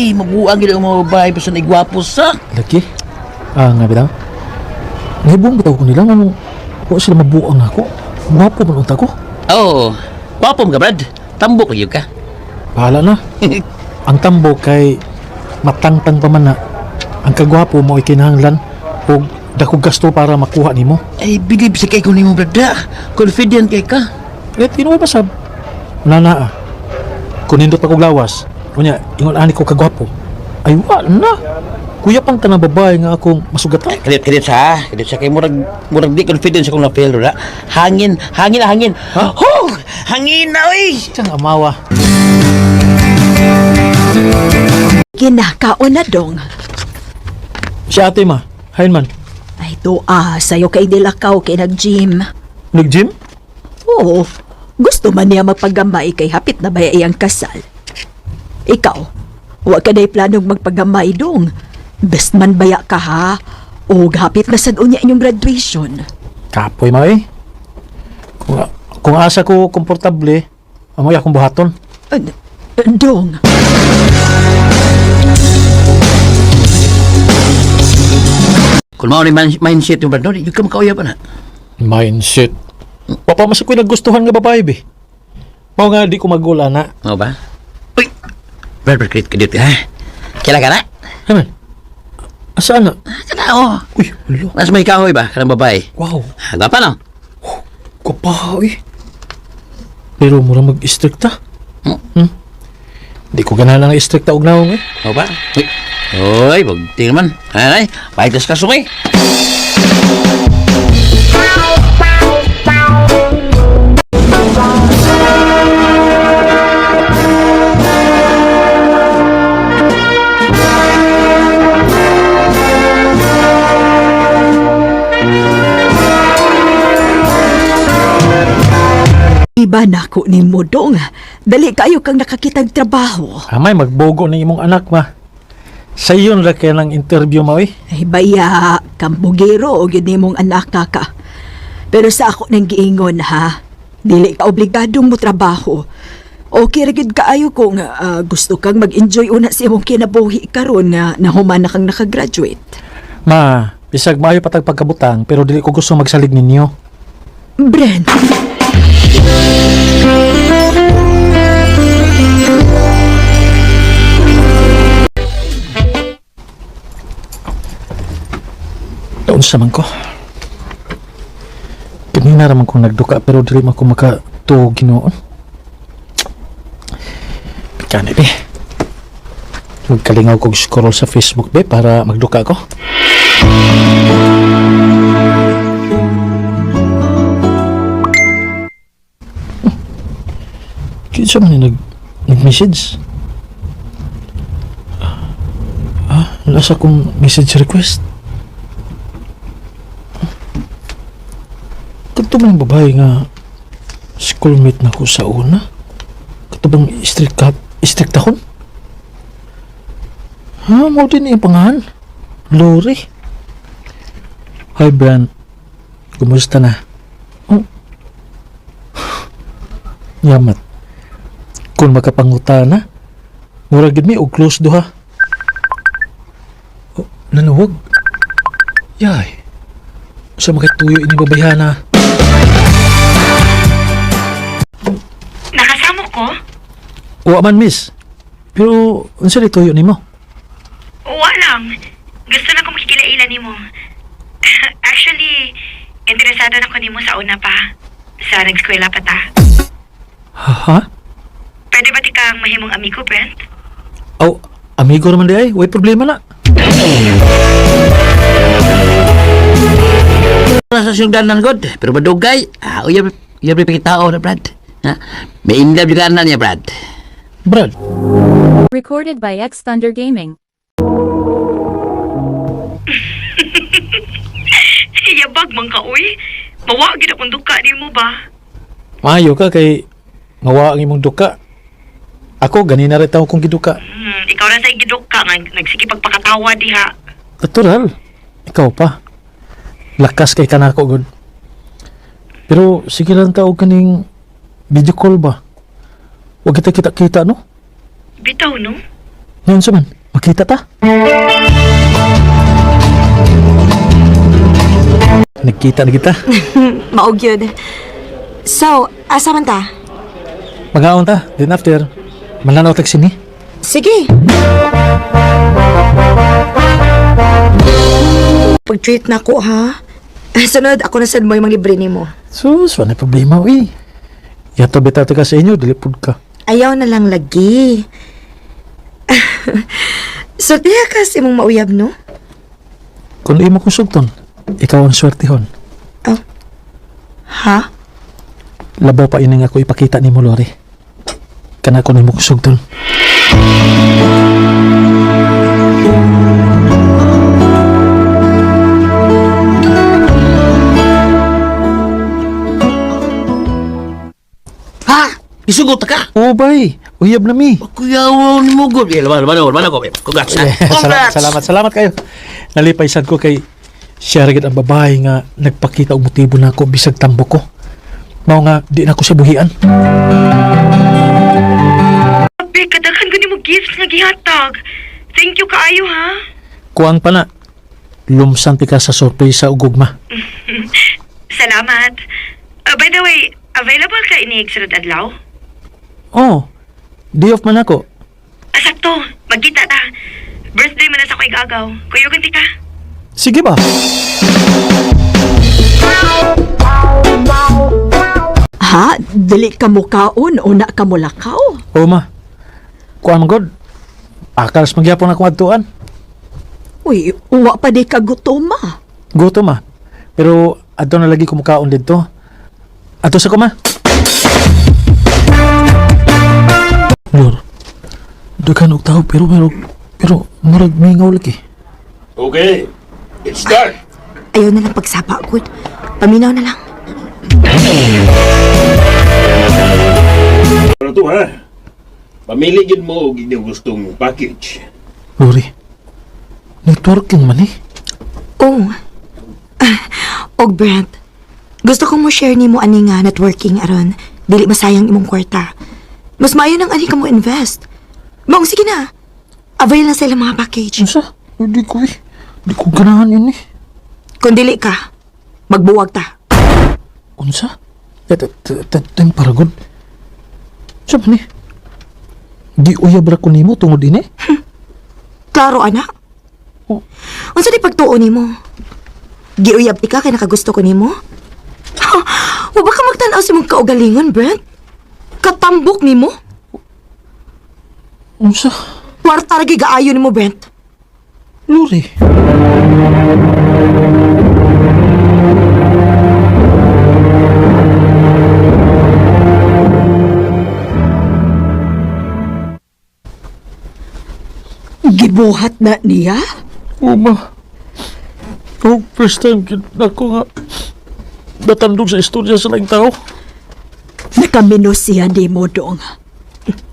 Oy, mabuang gid ang mga babae basta naigwapo sa. Lagi. Ah, nga bitaw. Nahibong bitaw ko nila nga wa sila mabuang ako. Gwapo man unta ko. Oh, gwapo ka, Brad. Tambok kayo ka. Bahala na. Ang tambo kay matangtang pa man na. Ang kagwapo mo ay kinahanglan og dakog gasto para makuha nimo. Ay, believe sa kay ko nimo, Brad. Ah. Confident kay ka. Eh, tinuod ba sab? Wala na ah. Kung nindot pa kog lawas, kunya, ingon ani ko kagwapo. Ay, wa na. Kuya pang tanang babae nga akong masugatan. Kadit, kadit sa, kadit sa kay murag di confidence akong na-fail ra. Hangin, hangin, hangin. Ha? Ho! Hangin na oy. Siyang amawa. Kinakaon na dong. Si ate ma, hain man. Ay tuwa, sayo kay dilakaw kay nag-gym. Nag-gym? Oo, gusto man niya magpagamay kay hapit na baya iyang kasal. Ikaw, wa ka na'y planong magpagamay dong. Best man baya ka ha? O hapit na sad unya inyong graduation. Kapoy ma eh. Kung asa ko komportable, amoy akong buhaton. Dong, Kung mao ni mindset mo, Brad, no, di ka makauyab na. Mindset. Wa pa mas ako'y nagustuhan nga babae be. Mao nga di ko magula na. Mao ba? Uy! Brad, Brad, kadit, kadit, ha? Kila ka na? Hain man. Asaan na? Ah, kana, oh. Uy, ulo. Mas may kahoy ba? Kanang babae. Wow. Ah, Gwapa, no? Gwapa, eh. Pero mura mag-istrikta. Hmm? Hmm? Di ko ganahan ang istrikta og naong eh. Mao ba? Uy! Uy, bagti naman. Ay, ay, paitas ka sumay. Iba na ko ni mo dong. Dali kayo kang nakakitag trabaho. Amay, magbogo na imong anak ma. Sa iyon ra kay ng interview ma eh. Ay baya, kambugero o gyud nimong anak ka ka. Pero sa ako nang giingon ha, dili ka obligadong mo trabaho. Okay ra gyud kaayo kung gusto kang mag-enjoy una sa imong kinabuhi karon nga nahuman na kang nakagraduate. Ma, bisag maayo patag pagkabutang pero dili ko gusto magsalig ninyo. Brent, Taon sa man ko. Kanina raman kong nagduka pero dili man ko makatuo ginoon. Kani be. Magkalingaw kog scroll sa Facebook be para magduka ko. Kinsa man ni nag-message? Ah, nasa kong message request. Kadto man yung babae nga schoolmate na ko sa una. Kadto bang strict ka, strict akon? Ha, mo din yung pangalan. Lori. Hi, Brent. Kumusta na? Oh. Yamat. Kung makapanguta na, mura gid mi og close duha. Oh, nanuwag. Yay. Sa makituyo ini babayhana. Nakasamo ko? Wa man, miss. Pero, unsa di tuyo nimo? Wa lang. Gusto na ko makikilailan nimo. Actually, interesado na ko nimo sa una pa. Sa nag-eskwela pa ta. Ha? Pwede ba ti kang mahimong amigo, Brent? Aw, amigo naman di ay. Way problema na. Sa siyong god. Pero madugay. Ah, uyab, uyab rin pakitao na, Brad. Ha? May in love yung anak niya, Brad. Brad, Recorded by X Thunder Gaming. Yabag man ka, uy. Mawa gid akong duka nimo ba? maayo ka kay mawa ang imong duka. Ako, ganina rin tao kong giduka. Ikaw na sa giduka nga nagsige pagpakatawa diha. Natural. Ikaw pa. Lakas kay kanako, god. Pero, sige lang tao kaning video call ba? Huwag kita kita-kita, no? Bitaw no? Ngayon sa man, makita ta. Nagkita na kita. Maog yun. So, asa man ta? Magaon ta. Then after, manlanaw tag sini. Sige. Pag-treat na ko, ha? Sunod, ako na sad mo yung mga libre nimo. Sus, wala problema, uy. Yato bitaw ka sa inyo, dili pud ka. Ayaw na lang lagi. So, tiya ka sa imong mauyab, no? Kung imo kong sugton, ikaw ang swertehon. Oh. Ha? Labaw pa ining ako ipakita nimo, Lori. Kana ko nimo kong sugton. Ha? Isugot ka? Oo, bay. Uyab na mi. Kuyaw ni mo gud. Eh, laban, laban, laban ako. Congrats. Ha? salamat, Congrats. salamat, salamat kayo. Nalipay sad ko kay siya ra gid ang babae nga nagpakita og motibo na ako bisag tambo ko. Mao nga di na ko siya buhian. Abi, kadaghan ko nimo gifts nga gihatag. Thank you kaayo, ha? Kuang pa na. Lumsan ti ka sa sorpresa ug gugma. Salamat. By the way, available ka inig sunod adlaw? Oh, day off man ako. Sakto, magkita ta. Birthday man na sa ko'y gagaw. Kuyogan ti ka. Sige ba? Ha? Dili ka mukaon o na ka mulakaw? Oo ma. Kuan man god. Akalas magyapon akong adtuan. Uy, uwa pa di ka gutom ah. Gutom ma. Pero adto na lagi kumukaon didto. Adto sa ko ma. Lord, daghan og tao pero pero pero murag mingaw lagi. Okay, let's start. Ayaw na lang pagsapa, good. Paminaw na lang. Ano to ha? Pamili gid mo og inyong gustong package. Lori, networking man eh. Oh. Og Brent, gusto ko mo share nimo ani nga networking aron dili masayang imong kwarta. Mas maayo nang ani ka mo invest. Maong sige na. Avail na sa ilang mga package. Unsa? Hindi ko eh. Di ko ganahan yun eh. Kung dili ka, magbuwag ta. Unsa? Tem para god. Sa man eh? Di uyab ra ko nimo tungod ini. Klaro ana. Oh. Unsa di pagtuo nimo? Giuyab ti ka kay nakagusto ko nimo? Ha, wa ba ka magtan-aw sa imong kaugalingon, Brent? Katambok nimo? Unsa? Kwarta ra gyud gaayo nimo, Brent. Lori. Gibuhat na niya? Uma. Oh, first time gid ako nga natandog sa istorya sa laing tao. Nakaminos siya ni mo dong.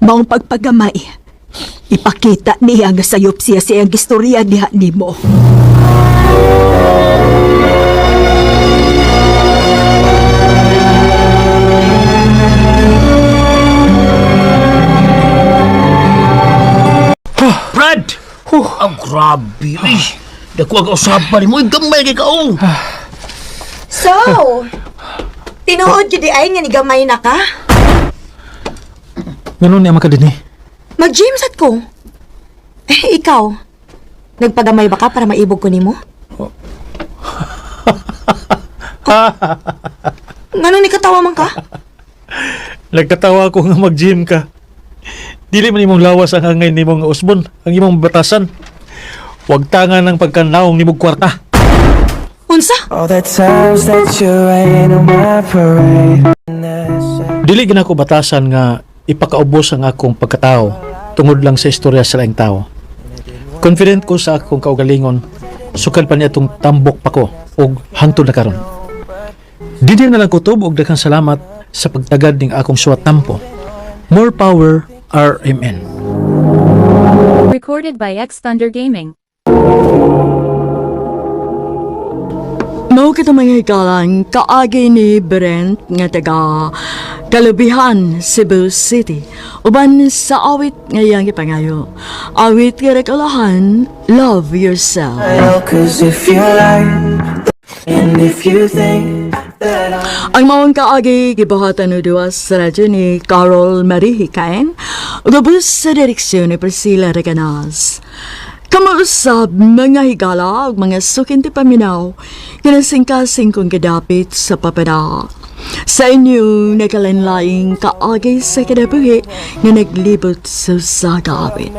Maong pagpagamay. Ipakita niya nga sayop siya sa iyang istorya diha nimo. Brad! Ang grabe. Uy, dako ang usapan nimo. Uy, gamay kay ka oh. So, tinuod jud ay nga nigamay na ka? Ngano niya makadini? Mag-gym sad ko. Eh, ikaw, nagpagamay ba ka para maibog ko nimo? Ngano ni katawa man ka? Nagkatawa ako nga mag-gym ka. Dili man imong lawas ang hangay nimo nga usbon, ang imong batasan. Wag tanga ng pagkanaong nimog kwarta. Unsa? All the times that you rain on my parade. Dili gina ko batasan nga ipakaubos ang akong pagkatao tungod lang sa istorya sa laing tao. Confident ko sa akong kaugalingon, sukad pa niya itong tambok pa ko og hangtod na karon. Dili na lang kutob og daghang salamat sa pagtagad ning akong suwat tampo. More power RMN. Recorded by X Thunder Gaming. Mao kita mga hikalan, kaagi ni Brent nga taga Kalubihan, Cebu City. Uban sa awit ngayang ipangayo. Awit nga nag-ulahan, "Love Yourself." Cause if you like, and if you think that I'm Ang maong kaagi gibuhatan o duwa sa radyo ni Carol Marie Hikain, ug sa direksyon ni Priscilla Reganas. Kamausab mga higala ug mga suking tipaminaw, kinasingkasing kong gadapit sa papada sa inyong nagkalainlaing kaagi sa kinabuhi nga naglibot sa usa ka awit.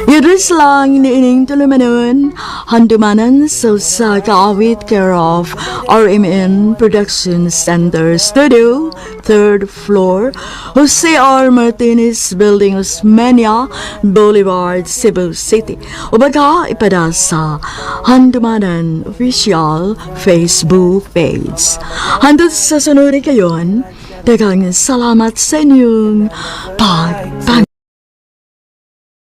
Yudris lang ni ining tulumanon, handumanan sa usa ka awit, care of RMN Production Center Studio, third floor, Jose R. Martinez Building, Osmeña Boulevard, Cebu City. O baga ipada sa Handumanan Official Facebook page. Hantod sa sunod kayon, daghang salamat sa inyong pagpang